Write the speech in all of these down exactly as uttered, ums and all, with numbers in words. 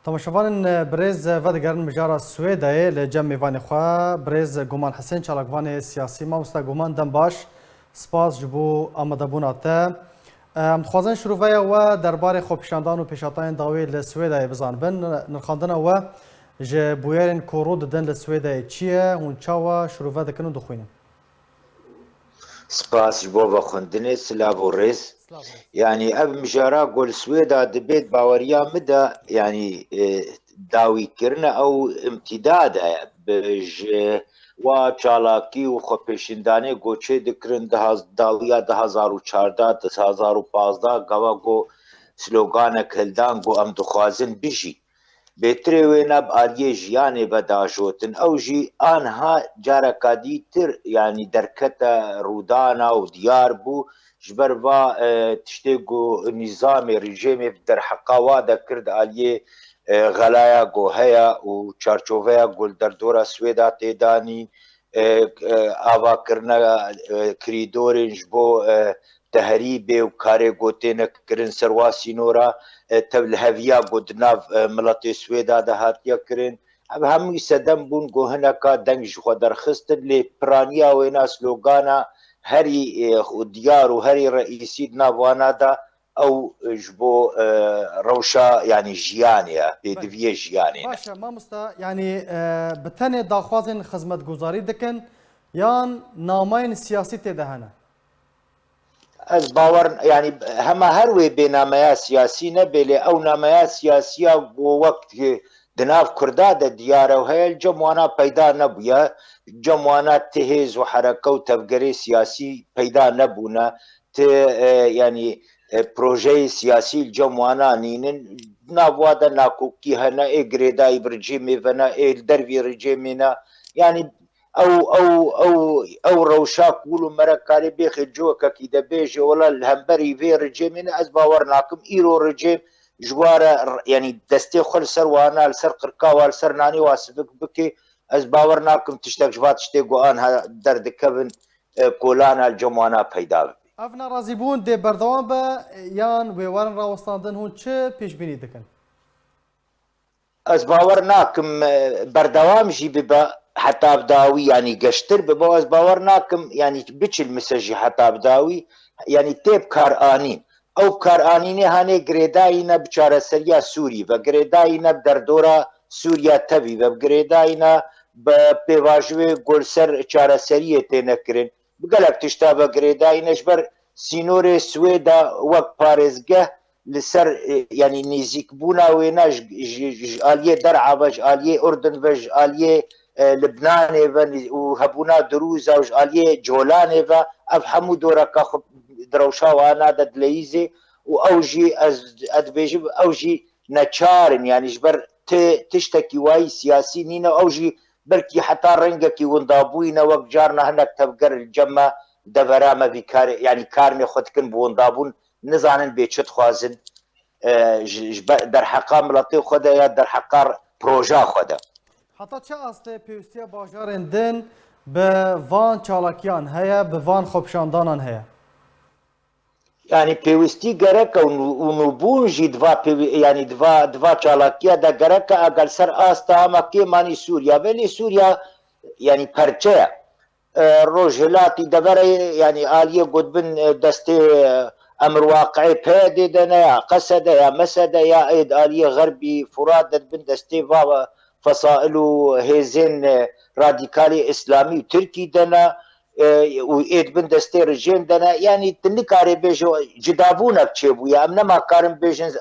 Temaşevanên birêz, vedigerin mijara Swêdayê li cem mêvanê xwe, birêz Guman Hisên, çalakvanê siyasî. Mamosta Guman, dem baş, spas ji bo amadebûna te. Em dixwazin şiroveya we derbarê xwepêşandan û pêşhatayên dawî li Swêdayê bizanibin. Nirxandina we ji bûyerên ku rû didin li Swêdayê çi ye? Hûn çawa şirove dikin û dixwînin? Spas ji bo vexwendinê, silav û rêz. Silav rêz. Yanî ev mijara ku li Swêda dibêt, baweriya min de, yanî, e, dawîkirine ew imtîdad e. Bi, ji wa çalakî û xwepêşîndanê ku çê dikirin di haz-, dawiya du hazar û çardeh, du hazar û pazdeh, gava ku sloganek hildan ku em dixwazin bijî. Bêtirê wêne bi aliyê jiyanê ve dajotin. Ew jî anha careka dîtir, yanî derkete rûdana û diyar bû. Ji ber va, e, tiştê ku nîzamê, rejîmê bi derheqa wa de kir di aliyê, e, xelaya ku heye û çarçoveya ku li derdora Swêda tê danîn, e, e, avakirina, e, kirîdorên ji bo, e, tehrîbê û karê ku têne kirin ser wa sînora, e, tevliheviya ku di nav, e, miletê Swêda de hatiye kirin. Ev hemû sedem bûn ku hineka deng ji xwe derxistin, lê piraniya wêna slogana herî, e, diyar û herî reîsî di nav wana de ew ji bo, e, rewşa, yanî jiyanê ye, pêdiviyê jiyanê ne. Baş e, mamosta, yanî, e, bi tenê daxwazên xizmetguzarî dikin yan namayên siyasî tê de hene? Ez bawer, yanî hema her wê bê nameya siyasî nebê, lê ew nameya siyasiya ku wek di nav Kurda de diyar e û heye, li cem wana peyda nebûye. Cem wana ti hêz û hereke û tevgerê siyasî peyda nebûne. Ti, e, yanî, e, projeyê siyasî li cem wana nînin. Nav wa de nakokî hene, ê girêdayî bi rejîmê ve ne, ê li dervî rejîmê ne. Yanî ew, ew, ew, ew rewşa ku wilo mere karê bêxê cihekekî de bêje, wela li hemberî vê rejêmê ne, ez bawer nakim îro rejêm ji wa re r-, yanî destê xwe li ser wana, li ser qirka wa, li ser nanê wa sivik bike. Ez bawer nakim tiştek ji va tiştê ku anha derdikevin, e, kolana li cem wana peyda bibe. Ev nerazîbûn dê berdewam be yan wê werin rawestandin, hûn çi pêşbînî dikin? Ez bawer nakim, e, berdewam jî bibe heta bi dawî, yanî geştir bibe. Ez bawer nakim, yanî biçilmise jî heta bi dawî, yanî tê bi kar anîn. Ew bi kar anînê hanê girêdayî ne bi çareseriya Sûrî ve, girêdayî ne bi derdora Sûriya tevî ve, bi girêdayî ne bi pêvajoyê ku li ser çareseriyê têne kirin. Bi gelek tişta ve girêdayî ne, ji ber sînorê Swêda wek parêzgeh li ser, e, yanî nêzîkbûna wêne ji, ji, ji aliyê derha ve, ji aliyê Urdun ve, ji aliyê, e, Libnanê ve nî-, û hebûna Dirûza û ji aliyê Colanê ve, ev hemû doreka xwe di rewşa wana de dileyîzê û ew jî, ez, ez dibêjim, ew jî neçar in, yanî ji ber ti-, tiştekî wayî siyasî nîne, ew jî belkî heta rengekî windabûyî ne, wek carna hinek tevger li cem me, devera me vî karê, yanî karnê xwe dikin bi windabûn, nizanin bê çi dixwazin, e, ji, ji be-, derheqa miletê xwe de ya derheqa r-, proja xwe de. Heta çi astê pêwîstiya bajarên din bi van çalakiyan heye, bi van xwepişandanan heye? Yanî pêwîstî gerek e û nû-, û nûbûn jî di va pêwî-, yanî di va, di va çalakiya de gerek e, eger ser asta hema kêm anî Sûriya, belê Sûriya, yanî perçe ye. E, Rojhilatî devere, yanî aliyê ku dibin, e, destê, e, Emir Waqi'ê PYD'ê de ne, ya Qesede, ya Mesede, ya ê di aliyê Xerbî Furat de dibin destê va fesail û hêzên, e, radîkalê îslamî û Tirkî de ne, e, û ê dibin destê rejîm de ne. Yanî tu nikarê bêje cudabûnek çêbûye. Em nema karin bêjin,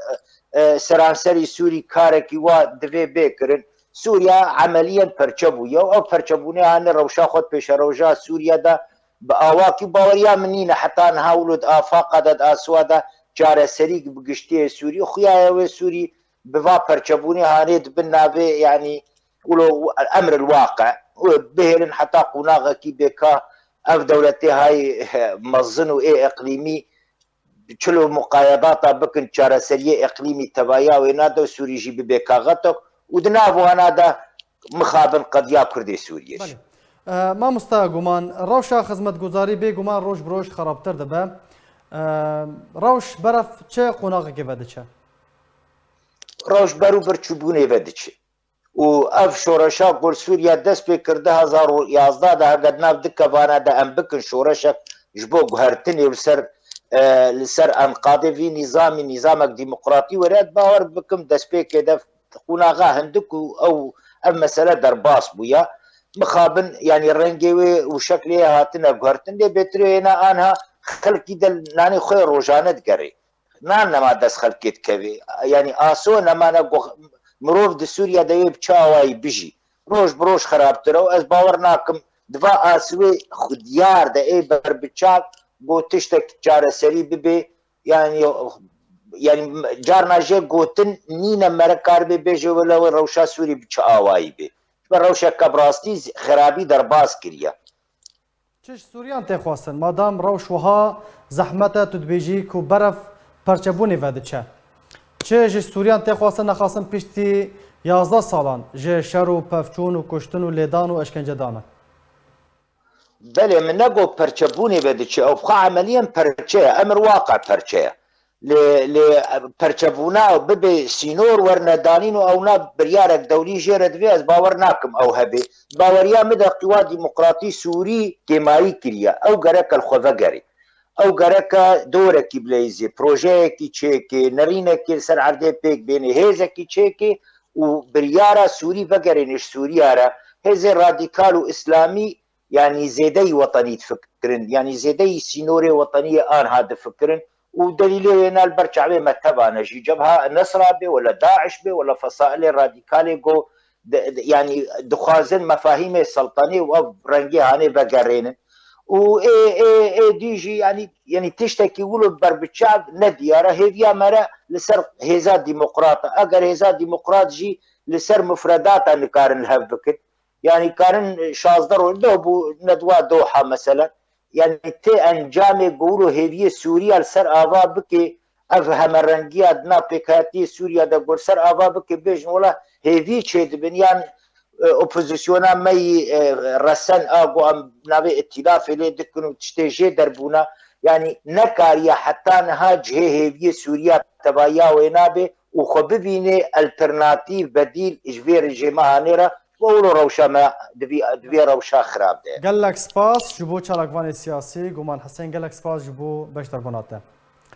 e, seranserî Sûrî karekî wa divê bê kirin. Sûriya emeliyen perçe bûye û ew perçebûnê hane rewşa xwe di pêşeroja Sûriye de bi awakî baweriya min nîne heta niha wilo di afaqa de, di Aswa de çareserî bi giştiyê Sûrî, xuya ye wê Sûrî bi va perçebûnê hanê di bin navê, yanî, wilo emr el waqe, û bihêlin heta qonaxekî bê ka ev dewletê hay mezin û ê iqlîmî çilo muqayedata bikin, çareseriyê iqlîmî tevaya wê nade û Sûrî jî bibe kaxetok û di nav wana de mixabin qediya Kurdê Sûriyê jî. Belê. E, mamosta Guman, rewşa xizmetguzarî bêguman roj bi roj xerabtir dibe. E, rewş berev çi qonaxekê ve diçe? rewş ber û birçûbûnê ve diçe. Û ev şoreşa ku li Sûriye dest pê kir di hezar û yazdeh de, heke di nav du kevana de em bikin şoreşek ji bo guhertinê li ser, e, li ser enqadê vî nîzamî, nîzamek demokratî were, ez bawer bikim destpêkê de qunaxa hindik û ew, ev mesele derbas bûya. Mixabin, yanî rengê wê û şeklê hatine guhertin, lê bêtirê hêna anha xelkî de nanê xwe rojane digerê. Nan nema dest xelkê dikevê. Yanî aso nemane ku mirov di Sûriye de yê bi çi awayî bijî. Roj bi roj xerabtir e û ez bawer nakim di va aswê xwediyar de ê berbiçav ku tiştek çareserî bibe. Yanî, yanî carna jê gotin nîne mere karibê bêje wele wê rewşa Sûrî bi çi awayî be. Ji ber rewşeke bi rastî xerabî derbas kiriye. Çi ji Sûriyan tê xwestin? Madam rewş wiha zehmet e, tu dibêjî ku berev perçebûnê vediçe. Çi ji Sûriyan tê xwestin, nexasin piştî yazdeh salan ji şer û pevçûn û kuştin û lêdan û eşkencedan e? Belê, min negot perçebûnê vediçe, ew xwe emeliyen perçe ye, emir waqe perçe ye. Lê, lê perçebûna bibe sînor werne danîn û ewna biryarek dewlî jê re divê, ez bawer nakim ew hebe. Baweriya min de Qîwa Demokratî Sûrî kêmayî kiriye. Ew gereke li xwe vegerê. Ew gereke dorekî bileyzê, projeyekî çêkê, nerînekê li ser erdê pêk bênê, hêzekî çêkê û biryara Sûrî vegerêne ji Sûriya re. Hêzên radîkal û îslamî yanî zêdeyî wetenî difikirin, yanî zêdeyî sînorê weteniyê anha difikirin û delîlê wê ne li ber çavê me tevane jî. Cebha Nesra bê, wele DAIŞ bê, wele fesailê radîkalê ku di-, di-, yanî dixwazin mefahîmê seltanê û ev rengê hanê vegerênin. Û ê, ê, ê dî jî yanî, yanî tiştekî wilo berbiçav nediyar e. Hêviya me re li ser hêza demokrat e. Eger hêza demokrat jî li ser mufredata nikarin li hev bikin, yanî karin şazdeh roj doh bû, nedwa Doha mesela. Yanî tê encamê ku wilo hêviyê Sûriya li ser ava bike, ev hemerengiya di nav pêkhatiyê Sûriya de ku li ser ava bike, bêjin wela hêvî çêdibin, yan, e, opozisyona me yî, e, resen a ku em navê îtîlafê lê dikin û tiştê jê derbûna, yanî nekariye heta niha cihê hêviyê Sûriya tevahiya wê nabe û xwe bibîne alternatîf, bedîl ji vê rejîma hanê re. Wilo rewşa me di vî, di vê rewşa xirab de ye. Gelek spas ji bo çalakvanê siyasî Guman Hisên, gelek spas ji bo beşdarbûna te.